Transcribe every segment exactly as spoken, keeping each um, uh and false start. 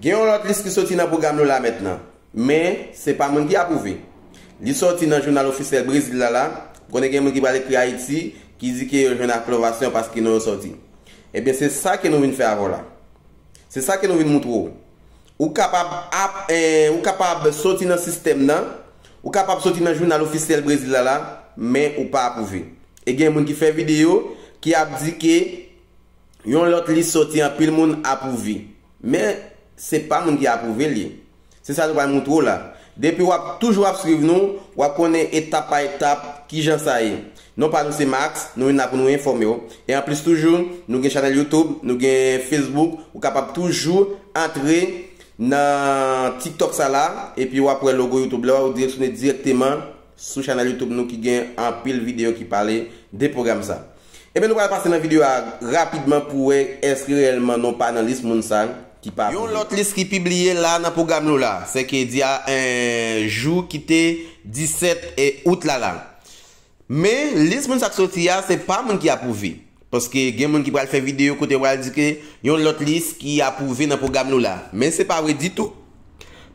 Gen yon lòt lis ki soti nan pwogram nou la mentnan, men se pa moun ki apwouve. Li soti nan jounal ofisyèl Brezil la la, konnen gen moun ki pral ekri Ayiti, ki di ke yo jwenn apwobasyon paske non yo soti. Ebyen, se sa ke nou vin fè avè w la. Se sa ke nou vin moutre w. Ou kapab ap, eh, ou kapab soti nan sistèm nan, ou kapab soti nan jounal ofisyèl Brezil la la, men ou pa apwouve. E gen moun ki fè videyo ki ap di ke yon lòt lis soti, anpil moun apwouve. Men se pa moun ki apwouve l ye. Se sa nou pral moutre w la. Depi w ap toujou ap swiv nou, w ap konnen etap pa etap kijan sa ye. Non pa nou se Max, nou vin la pou nou enfòme w. E anplis toujou, nou gen chanèl YouTube, nou gen Facebook, ou kapab toujou antre nan TikTok sa la, epi w ap wè logo YouTube la, ou direksyone dirèkteman sou chanèl YouTube nou ki gen anpil videyo ki pale de pwogram sa. Ebyen, nou pral pase nan videyo a rapidman pou wè èske reyèlman non pa nan lis moun sa ki pa apwouve. Yon lòt lis ki pibliye la nan pwogram nou la, se ke di a, en, jou ki te disèt e out la la. Men, lis moun sa k soti a, se pa moun ki apwouve. Paske gen moun ki pral fè videyo kote yo pral di ke yon lòt lis ki apwouve nan pwogram nou la. Men se pa vre ditou.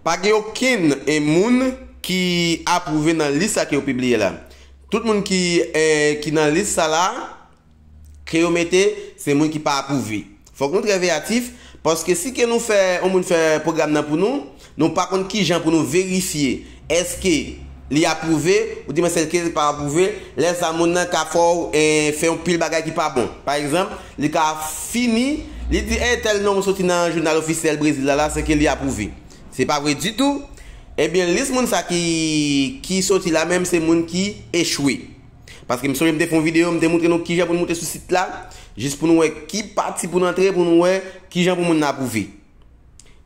Pa gen okenn, eh, moun ki apwouve nan lis sa ke yo pibliye la. Tout moun ki, eh, ki nan lis sa la, ke yo mete, se moun ki pa apwouve. Fòk nou trè veyatif, paske si ke nou fè, yon moun fè pwogram nan pou nou, nou pa konn kijan pou nou verifye èske li apwouve, oudimwens èske li pa apwouve, lè sa moun nan ka fè w, eh, fè yon pil bagay ki pa bon. Pa egzanp, li ka fini, li di, "Eh, tèl non soti nan jounal ofisyèl Brezil la la, se ke li apwouve." Se pa vre ditou. Ebyen, lis moun sa ki, ki soti la menm, se moun ki echwe. Paske m sonje m te fè yon videyo, m te moutre nou kijan pou nou moute sou sit la, jis pou nou wè ki pati pou n antre, pou nou wè kijan pou moun nan apwouve.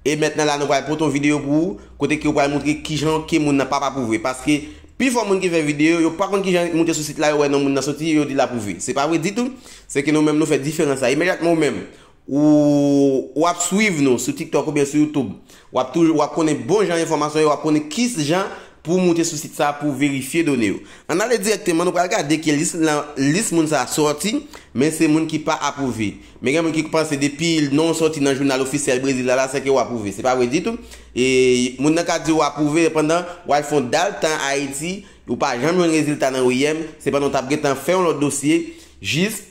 E mentnan la, nou pral pote yon videyo pou ou, kote ke yo pral moutre kijan ke moun nan p ap apwouve. Paske pifò moun ki fè videyo, yo pa konn kijan moute sou sit la, yo wè non moun nan soti, yo di l apwouve. Se pa vre ditou. Se ke nou menm, nou fè diferans la. Imedyatman ou menm, ou, w ap swiv nou sou TikTok oubyen sou YouTube, w ap toujou, w ap konnen bon jan enfòmasyon yo, w ap konnen ki jan pou w moute sou sit sa pou w verifye done yo. Ann ale dirèkteman, nou pral gade ke lis lan, lis moun sa sòti, men se moun ki pa apwouve. Men gen moun ki panse depi non w sòti nan jounal ofisyèl Brezil la, la, se ke w apwouve. Se pa vre ditou. E moun nan ka di w apwouve, pandan w al fè yon dal tan Ayiti, ou pa janm jwenn rezilta nan O I M, sepandan w t ap gentan fè yon lòt dosye, jis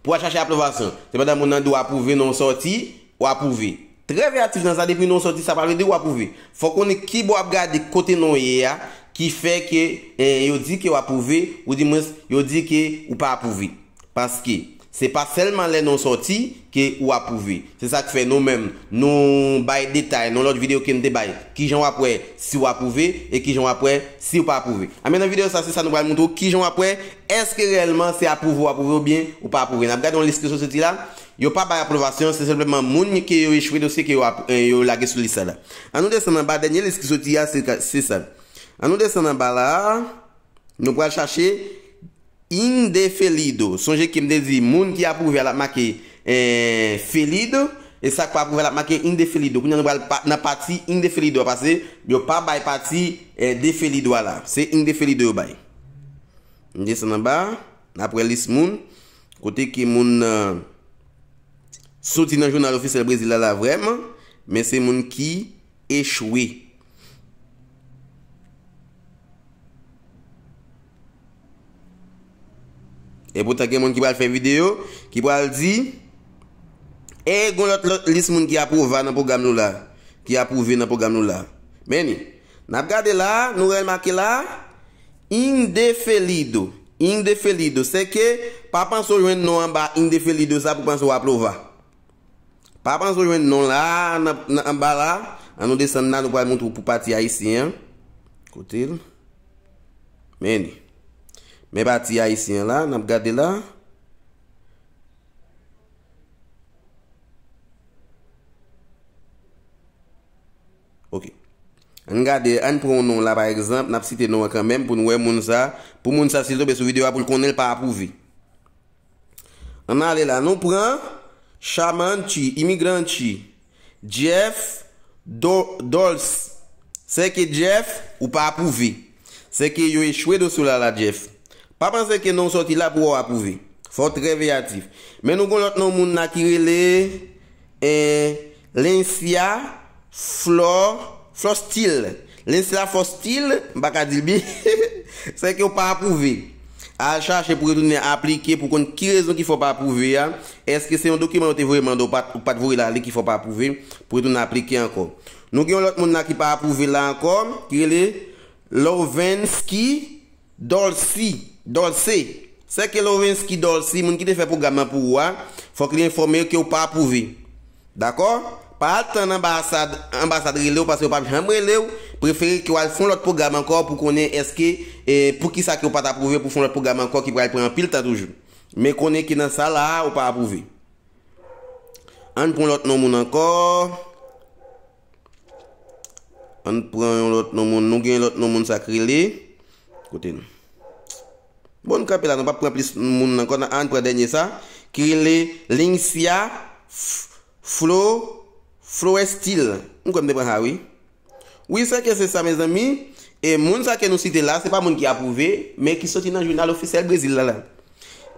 pou w al chache apwobasyon. Sepandan moun nan di w apwouve, non w sòti, w apwouve. Trè veyatif nan sa, depi non w sòti, sa pa vle di w apwouve. Fò w konnen kibò w ap gade kote non w ye a, ki fè ke, eh, yo di ke w apwouve, oudimwens, yo di ke ou pa apwouve. Paske se pa sèlman lè non w sòti ke ou apwouve. Se sa k fè nou menm, nou bay detay nan lòt videyo ke n te bay. Kijan w ap wè si w apwouve e kijan w ap wè si w pa apwouve. Anben, nan videyo sa, se sa nou pral moutre w, kijan w ap wè èske reyèlman se apwouve w apwouve oubyen ou pa apwouve. N ap gade yon lis ki sot soti la. Yo pa bay apwobasyon, se senpleman moun ke yo echwe dosye ke yo ap-, eh, yo lage sou lis sa la. An nou desann anba, dènye lis ki soti a, se ka, se sa. An nou desann anba la, nou pral chache indeferido. Sonje ke m te di, moun ki apwouve a, l ap make, eh, ferido, e sa k pa apwouve a, l ap make indeferido. Kounye a, nou pral pa-, nan pati indeferido a, paske yo pa bay pati, eh, deferido a la. Se indeferido yo bay. M desann anba, n ap wè lis moun, kote ke moun nan soti nan jounal ofisyèl Brezil la, la vrèman, men se moun ki echwe. E poutan gen moun ki pral fè videyo, ki pral di, e gon lòt, lòt lis moun ki apwouve nan pwogram nou la, ki apwouve nan pwogram nou la. Men ni, n ap gade la, nou remake la, indeferido. Indeferido. Se ke pa panse w jwenn non anba indeferido sa pou panse w apwouve. Pa panse w jwenn non la, nan, nan anba la. An nou desann la, nou pral moutre w pou pati ayisyen an. Kote l? Men li. Men pati ayisyen an la, n ap gade la. Ok. Ann gade, ann pran yon non la, pa egzanp, n ap site non an kanmenm pou n wè moun sa, pou moun sa, si l tonbe sou videyo a, pou l konnen l pa apwouve. Ann ale la, nou pran Chamanti, Imigrante, Jeff Do-, Dolce. Se ke Jeff, ou pa apwouve. Se ke yo echwe dosye w la, la, Jeff. Pa panse ke non w sòti la pou w apwouve. Fò w trè veyatif. Men nou gon lòt non moun la ki rele, eh, Lencia Flor, Flostil. Lencia Flostil, m pa ka di l byen. Se ke w pa apwouve. Al chache pou retounen aplike pou konn ki rezon ki fè w pa apwouve a. Èske se yon dokiman yo te voye mande w pa t, ou pa t voye l ale ki fè w pa apwouve pou retounen aplike ankò? Nou gen yon lòt moun la ki pa apwouve la ankò, ki rele Lovensky Dolcy, Dolce. Sè ke Lovensky Dolcy, moun ki te fè pwogram nan pou ou a, fòk li enfòme yo ke w pa apwouve. Dakò? Pa atann anbasad, anbasad rele w paske yo p ap janm rele w. Prefere ke w al fè yon lòt pwogram ankò pou konnen èske, e, poukisa ke w pa t apwouve pou fè yon lòt pwogram ankò ki pral pran anpil tan toujou. Men konnen ke nan sa la a, ou pa apwouve. Ann pran lòt non moun ankò. Ann pran yon lòt non moun. Nou gen lòt non moun sa k rele. Kote nou? Bon, n kanpe la, nou p ap pran plis moun ankò. Ann pran dènye sa. Ki rele Lincia F-, Flo, Florestil. M kwè m te pran sa, wi. Wi, sè ke se sa, mezanmi. E moun sa ke nou site la, se pa moun ki apwouve, men ki soti nan jounal ofisyèl Brezil la, la.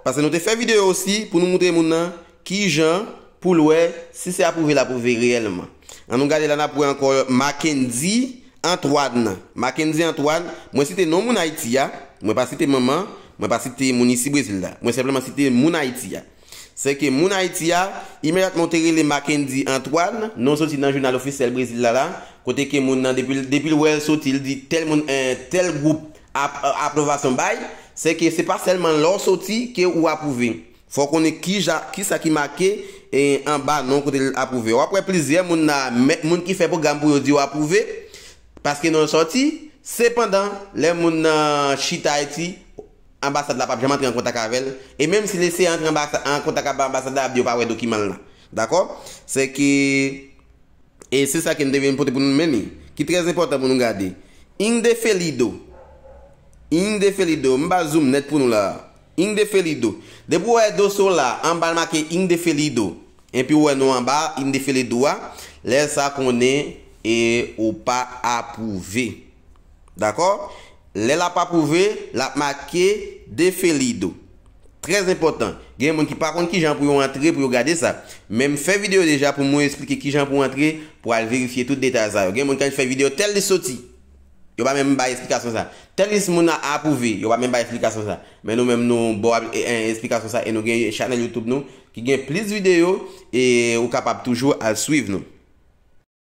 Paske nou te fè videyo osi pou nou moutre moun nan kijan pou l wè si se apwouve l apwouve reyèlman. Ann nou gade la, n ap wè ankò Mackendy Antoine. Mackendy Antoine, mwen site non moun Ayiti a, mwen pa site manman, mwen pa site moun isi Brezil la. Mwen senpleman site moun Ayiti a. Sè ke moun Ayiti a, imedyatman w te rele Mackendy Antoine, non soti nan jounal ofisyèl Brezil la la, kote ke moun nan, depi, depi l wè l soti, l di tèl moun, eh, tèl gwoup ap, apwobasyon bay, sè ke se pa sèlman lè w soti ke ou apwouve. Fò w konnen kija, kisa ki make, eh, anba non kote l apwouve. W ap wè plizyè moun la, men, moun ki fè pwogram pou yo di yo apwouve, paske non l soti. Sepandan, lè moun nan chita Ayiti, anbasad la p ap janm antre an kontak avè l. E menm si l eseye antre anbasa-, an kontak avè anbasad la, y ap di yo pa wè dokiman l lan. Dakò? Sè ke, e se sa ke m te vin pote pou nou men li, ki trè enpòtan pou nou gade. Indefelido. Indefelido. M ba zoom nèt pou nou la. Indefelido. Depi w wè dosye w la, anba l make indefelido. Epi w wè non anba indefelido a, lè sa konnen e ou pa apwouve. Dakò? Lè l ap apwouve, l ap make defelido. Trè enpòtan. Gen moun ki pa konn kijan pou yo antre, pou yo gade sa. Men m fè videyo deja pou mwen esplike kijan pou antre, pou al verifye tout detay sa yo. Gen moun k al fè videyo tèl li soti. Yo pa menm bay esplikasyon sa. Tèl lis moun nan apwouve, yo pa menm bay esplikasyon sa. Men nou menm nou ba w, e, e, esplikasyon sa e nou gen chanèl YouTube nou ki gen plis videyo e ou kapab toujou al swiv nou.